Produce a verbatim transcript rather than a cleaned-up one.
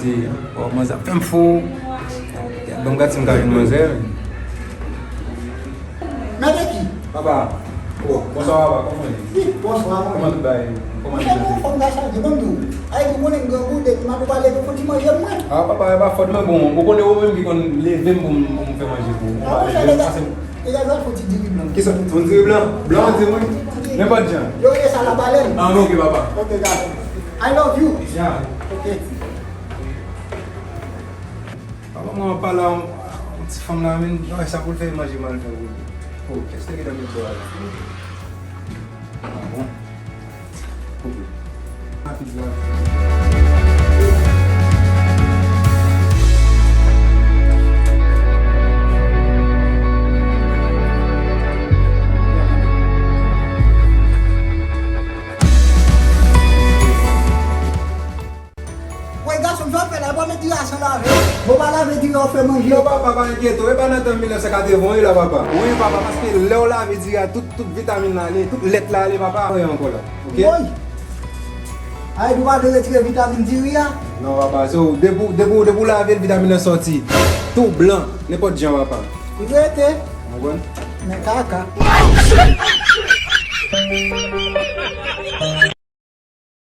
Bon, manzè ap fè m fou. Ban m gad si m ka jwenn manzè. Mèt ki? Papa. Oh, bonswa, papa. Kòman w ye? Wi, bonswa, mwen. Kòman tout bagay? Kòman nou sante? Fòm la chaje, ban m di w. Ay, ou konnen m grangou, depi maten m pa leve, fò ti manje mwen. Ah, papa, e pa fòt mwen, bon, ou konnen ou menm ki konn leve m pou m, pou m fè manje pou ou. Ah, monchè, degaje w, fò ti diri blan. Kisa? Yon diri blan? Blan, di mwen. Nenpòt jan. Yo rele sa labalèn. Ah, ok, papa. Ok, gason. I love you. Yeah. Ok. Papa, mwen ap pale a yon, yon ti fanm la, men, bagay sa pou l fè manje m al fè pou li. Oh, kès te gentan met bò a la? Ah bon? Ok. Rapid la. Woy, gason, sa w fè la, pa met diri a san lave. Bon, pa lave diri a, w fè manje. Non, papa, pa enkyete w, e pa nan tan mil nèf san katreven w ye la, papa. Wi, papa, paske lè w lave diri a, tout, tout vitamin la ale, tout lèt la ale, papa, anyen ankò la. Ok? Woy! Ay, nou pa dwe retire vitamin diri a? Non, papa, so, depi w, depi w, depi w lave l, vitamin nan sòti. Tou blan, nenpòt jan, papa. Ou rete? Ou konprann? Men kaka.